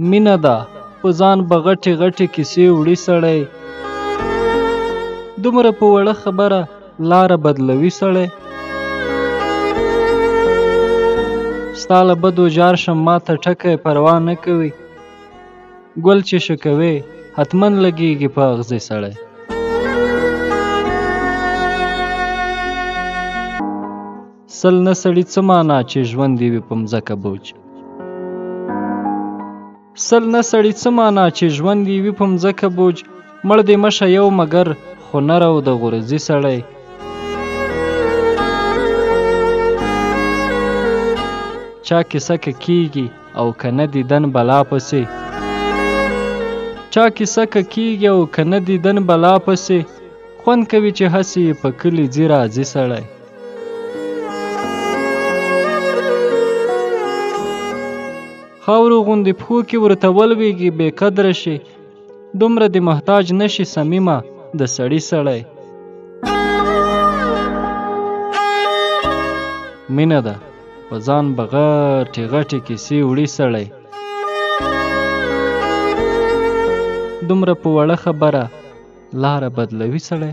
مینه ده، په ځان به غټې غټې کیسې وړي سړی. دومره په وړه خبره لاره بدلوي سړی. ستا له بدو جار شم، ماته ټکی پروا نه کوي. ګل چې شکوې حتما لګیږي په اغزي سړی. سل نه سړي څه معنا چې ژوند یې وي په مځکه بوج. سل نه سړي څه معنا چې ژوند یې وي په مځکه بوج. مړ دې مشه یو مګر خو نر او د غرزي سړی. چا کیسه که کیږي او که نه دیدن بلا پسې. چا کیسه که کیږي او که نه دیدن بلا پسې. خوند کوي چې هسې په کلي ځي راځي سړی. خاورو غوندې پښو کې ورته ولوېږي بې قدره شي. دومره دې محتاج نه شي صمیمه د سړي سړی. مینه ده، په ځان به غټې غټې کیسې وړي سړی. دومره په وړه خبره لاره بدلوي سړی.